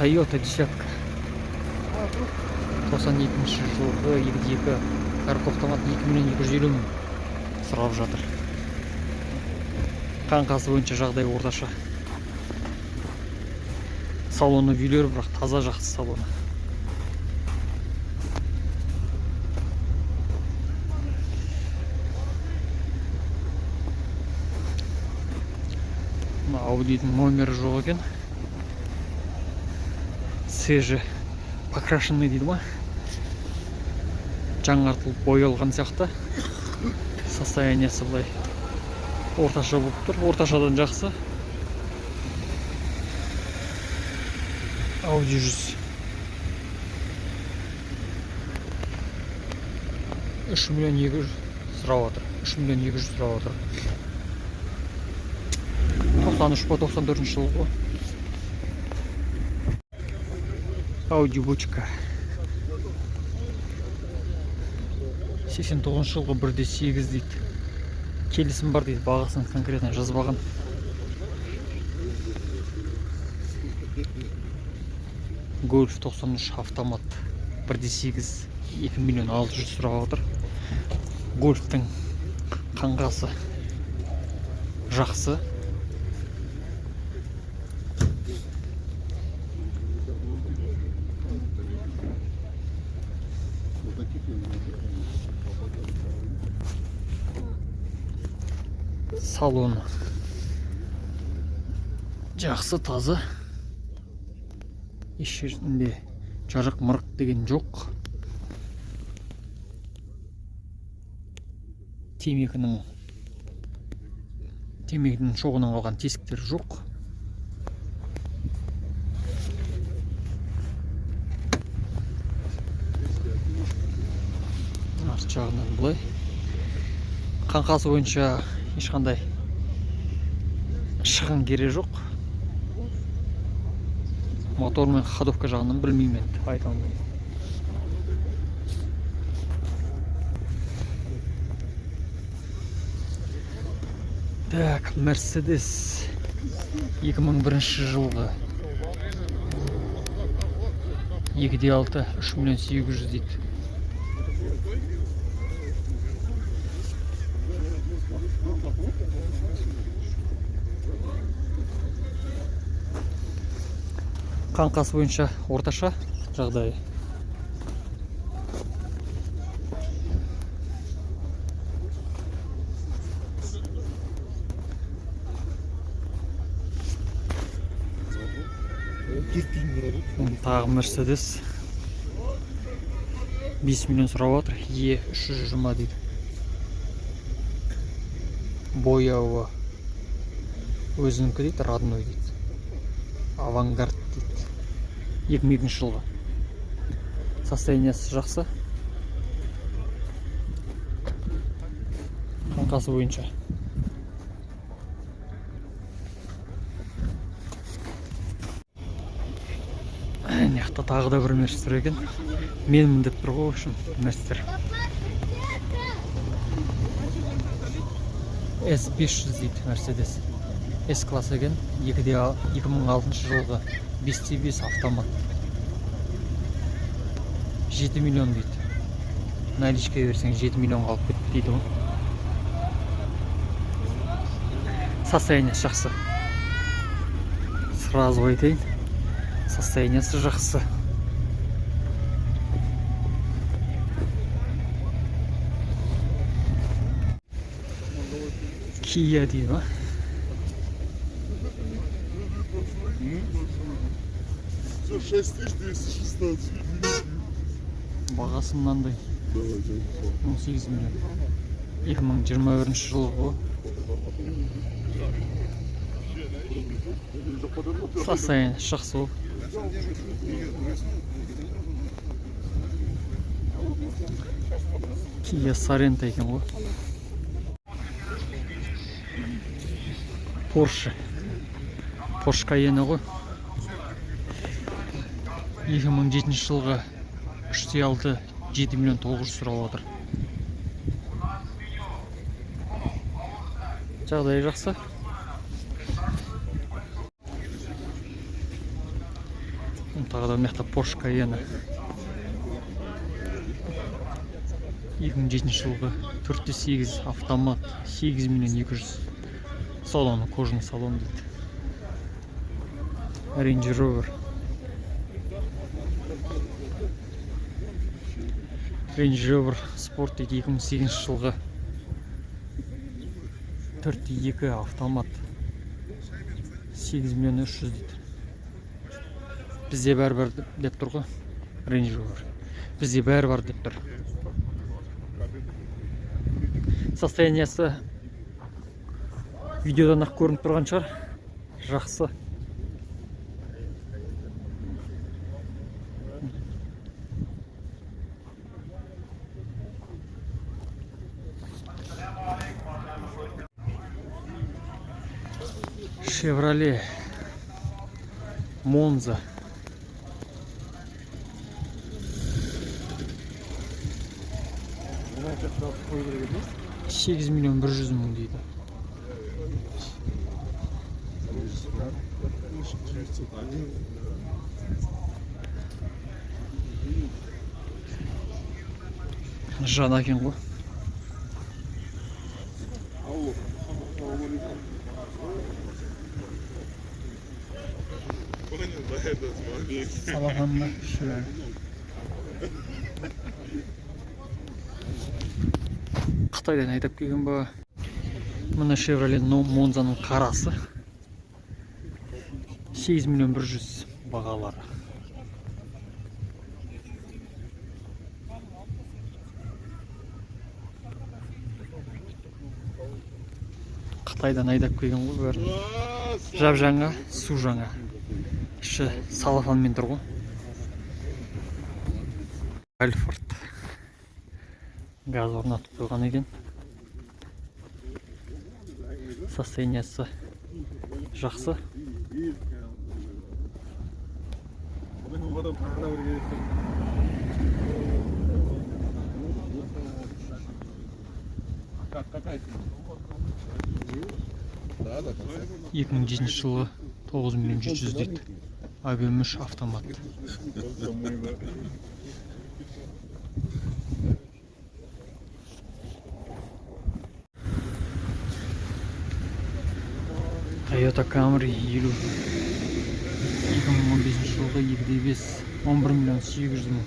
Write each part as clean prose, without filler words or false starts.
Тойота десятка. 92 жылғы, 2.2 коробка автомат, 2 миллион 250 мың сұрап жатыр. Қаңқасы бойынша жағдай орташа. Салоны велюр, бірақ таза, жақсы салоны. Мына Аудидің номері жоқ екен. Свежий покрашенный дейді ма, жаңартылып боялған сияқты. Состояниесі былай орташа болып тұр, орташадан жақсы. Ауди 100, 3 миллион 200 сұрап жатыр, 3 миллион 200 сұрап жатыр. 93 па, 94-ші жыл ғой. Ауди бочка, 89 жылғы, 1.8 дейді. Келісім бар дейді, бағасын конкретно жазбаған. Гольф 93 автомат, 1.8, 2 миллион 600 сұрап отыр. Гольфтің қаңқасы жақсы. Вот таких я не знаю. Салоны жақсы, таза, еш жерінде жарық мырық деген жоқ. Темекінің шоғынан қалған тесіктер жоқ. Арт жағынан былай қаңқасы бойынша ешқандай шығын керек жоқ. Мотор мен ходовка жағынан білмеймін енді, айта алмаймын. Так, Мерседес 2001 жылғы, 2.6, 3 миллион 800 дейді. Қаңқасы бойынша орташа жағдайы. Тағы Мерседес, 5 миллион сұрап жатыр. Е 320 дейді. Бояуы өзінікі дейді, родной дейді, авангард дейді. 2002 жылғы, состояниесі жақсы қаңқасы бойынша. Мына жақта тағы да бір мерс тұр екен. Менмін деп тұр ғой, в общем, мерстер. С 500 дейді, Мерседес С класс екен, 2006 жылғы, 5.5 автомат, 7 миллион дейді. Наличка берсең, 7 миллионға алып кет дейді ғой. Состояниесі жақсы, сразу айтайын, состояниесі жақсы. Кия дейді ма? Все, 6216. Бағасы мынандай. Давайте. 18 миллион, 2021 жылғы ғой. Состояние жақсы ғой. Кия Соренто екен ғой. Порше, Порш Кайена ғой, 2007 жылғы, 3.6, 7 миллион 900 сұрап отыр. Жағдайы жақсы. Тағы да мына жақта Porsche Cayenne 2007 жылғы 4.8 автомат 8 миллион 200. Салоны кожаный салон дейді. Range Rover. Range Rover Sport дейді 2008 жылғы 4.2 автомат 8 миллион 300 дейді. Бізде бәрі бар деп тұр ғой Range Rover. Бізде бәрі бар деп тұр. Состояниесі видеодан ақ көрініп тұрған шығар. Жақсы. Chevrolet Monza. 8 миллион 100 мың дейді. Жаңа екен ғой. Понял, да, этот момент. Салафанна шүрә. Қытайдан айдап келген ба? Мына Chevrolet Monza'ның қарасы. 8 миллион 100 бағалары. Қытайдан айдап келген ғой бәрін. Жап жаңа, су жаңа. Іші салафанмен тұр ғой. Альфорд. Газ орнатып қойған екен. Состояниесі жақсы. Да, до конца. 2007 жылы 9 миллион 700 дейді. Объем 3 автомат. Toyota Camry 50 2015 жылғы 2.5 11 миллион 800 мың.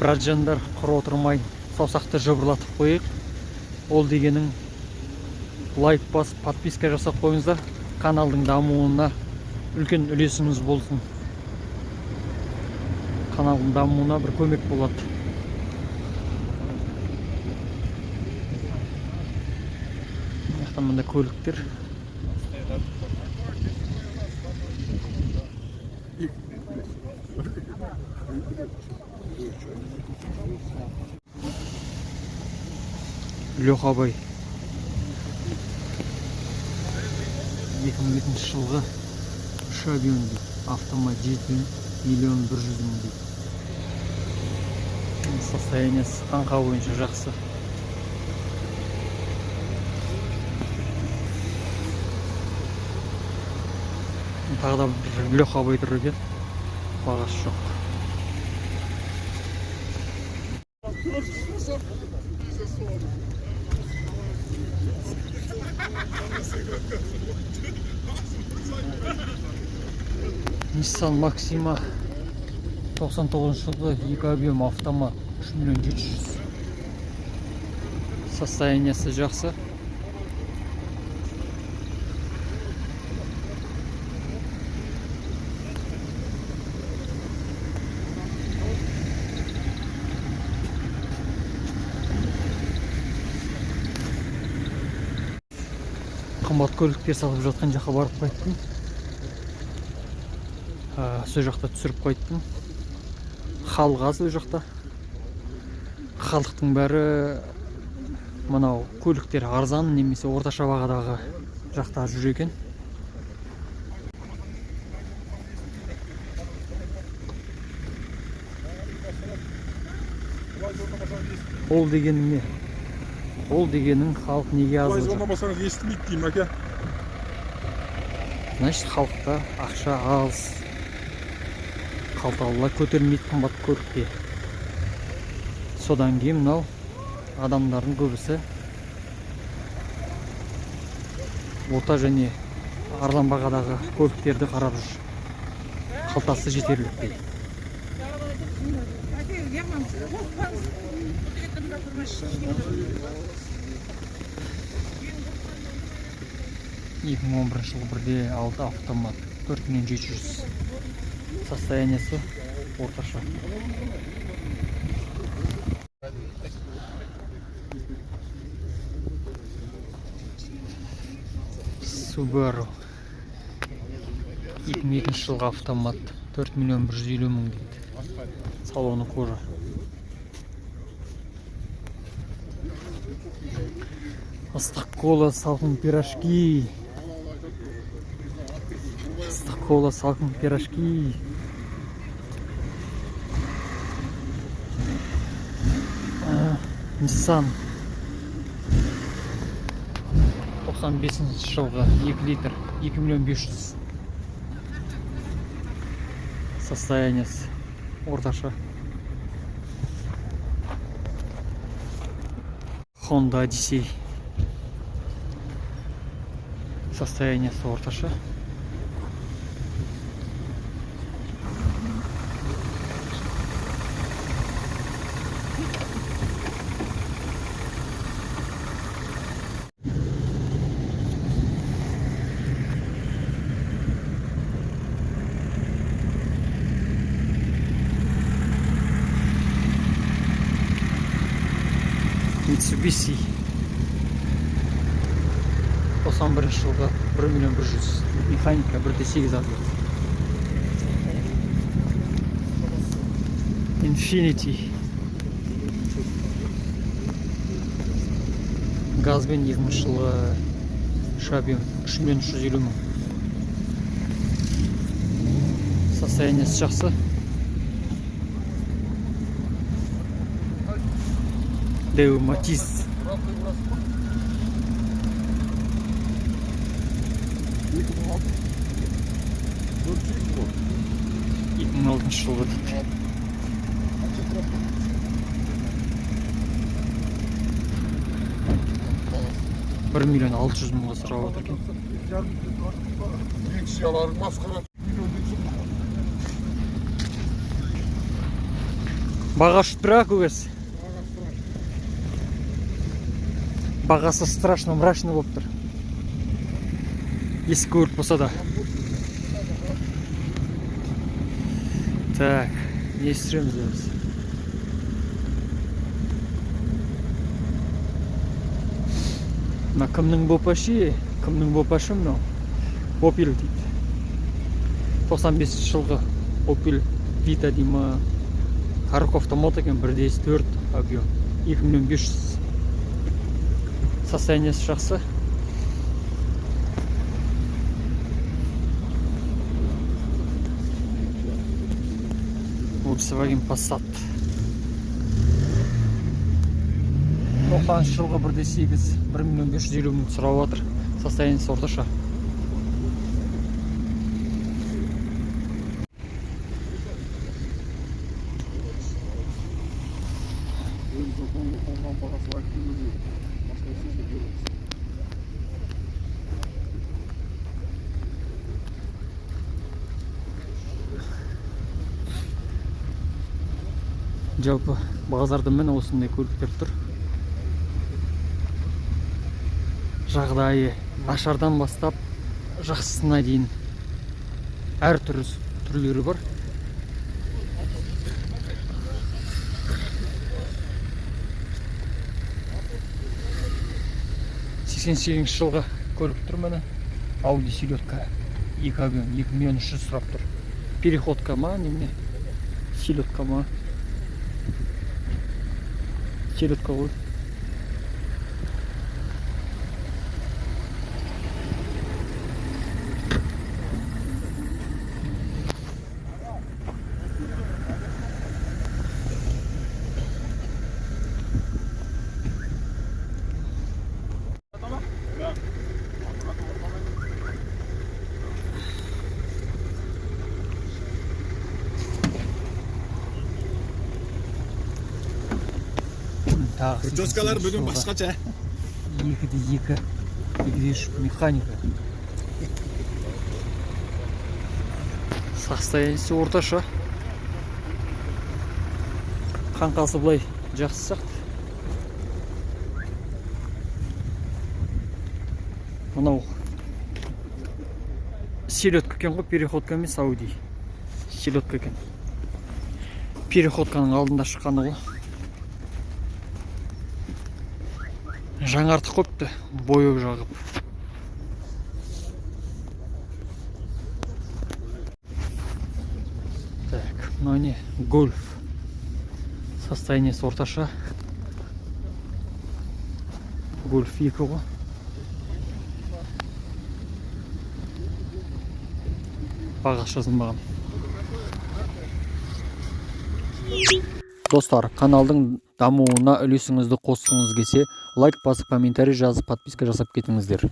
Братжандар, құр отырмай саусақты жыбырлатып қояйық. Ол дегенің лайк басып, подписка жасап қойыңыздар. Каналдың дамуына үлкен үлесіңіз болсын. Каналдың дамуына бір көмек болады. Мына жақта мында көліктер. Леха Абай 2002 жылғы үш объем дейді. Автомат 7 миллион 100 мың дейді. Состояниесі қаңқа бойынша жақсы. Тағы да бір Леха Абай тұр екен. Бағасы жоқ. Nissan Maxima 99 жылғы 2 объем автомат 3 миллион 700. Состояниесі жақсы. Қымбат көліктер сатып жатқан жаққа барып қайттым. Сол жақта түсіріп қайттым. Халық аз ол жақта. Халықтың бәрі мынау көліктер арзан немесе орташа бағадағы жақта жүр екен. Ол дегенің не? Ол дегенің халық неге аз Былай ол жақта? Звондамасаңыз естімейді деймін, әке. Значит, халықта ақша аз, қалталылар көтермейді қымбат көлікке. Содан кейін мынау адамдардың көбісі орта және арзан бағадағы көліктерді қарап жүр, қалтасы жетерліктей. 2011 жылғы, 1,6 автомат, 4 миллион 700, состояниесі орташа. Subaru, 2002 жылғы, автомат, 4 миллион 150 мың дейді. Салоны кожа. Ыстық кола, салқын пирожки. Ыстық кола, салқын пирожки. Nissan, 95 жылғы, 2 литр, 2 миллион 500, состояниесі орташа. Honda Odyssey, состояниесі орташа. Mitsubishi, 91 жылғы, 1 миллион 100, механика, 1,8 объем. Infiniti газбен, 20 жылғы, үш объем, 3 миллион 350 мың, состояниесі жақсы. Деу Матиз, 2006 жылғы дейді. 1 миллион 600 мыңға сұрап отыр екен. Пенсиялар масқара. Баға ұшып тұр, а, көгес. Бағасы страшно мрачно болып тұр. Ескі көлік болса да. Так, не істейміз біз? Мына кімнің бопаши? Кімнің бопашы мынау? Opel дейді. 95 жылғы Opel Vita дей ма? Коробка автомат екен, 1,4 объем. 2 миллион 500. Состояниесі жақсы. Volkswagen Passat. 90 жылғы, 1,8, 1 миллион 550 мың сұрап жатыр. Состояниесі орташа. Бағасы айтып басқа сөз де. Жалпы базарда міне осындай көліктер тұр. Жағдайы нашардан бастап жақсысына дейін әр түрлі түрлері бар. 88-жылғы көлік тұр міне. Ауди селедка, екі объем, 2 миллион 300 сұрап тұр. Переходка ма, немене, селедка ма? Селедка ғой. Тағы Прическалар 88 бүгін жылғы. басқаша. 2,2, 2,3 механика. Состояниесі орташа. Қаңқасы былай жақсы сияқты. Мынау селедка екен ғой, переходка емес, Ауди. Селедка екен. Переходканың алдында шыққаны ғой. Жаңартып қойыпты, бояу жағып. Так, мынау не? Гольф. Состояниесі орташа. Гольф 2 ғой. Бағасы жазылмаған. Достар, каналдың дамуына үлесіңізді қосқыңыз келсе, лайк басып, комментарий жазып, подписка жасап кетіңіздер.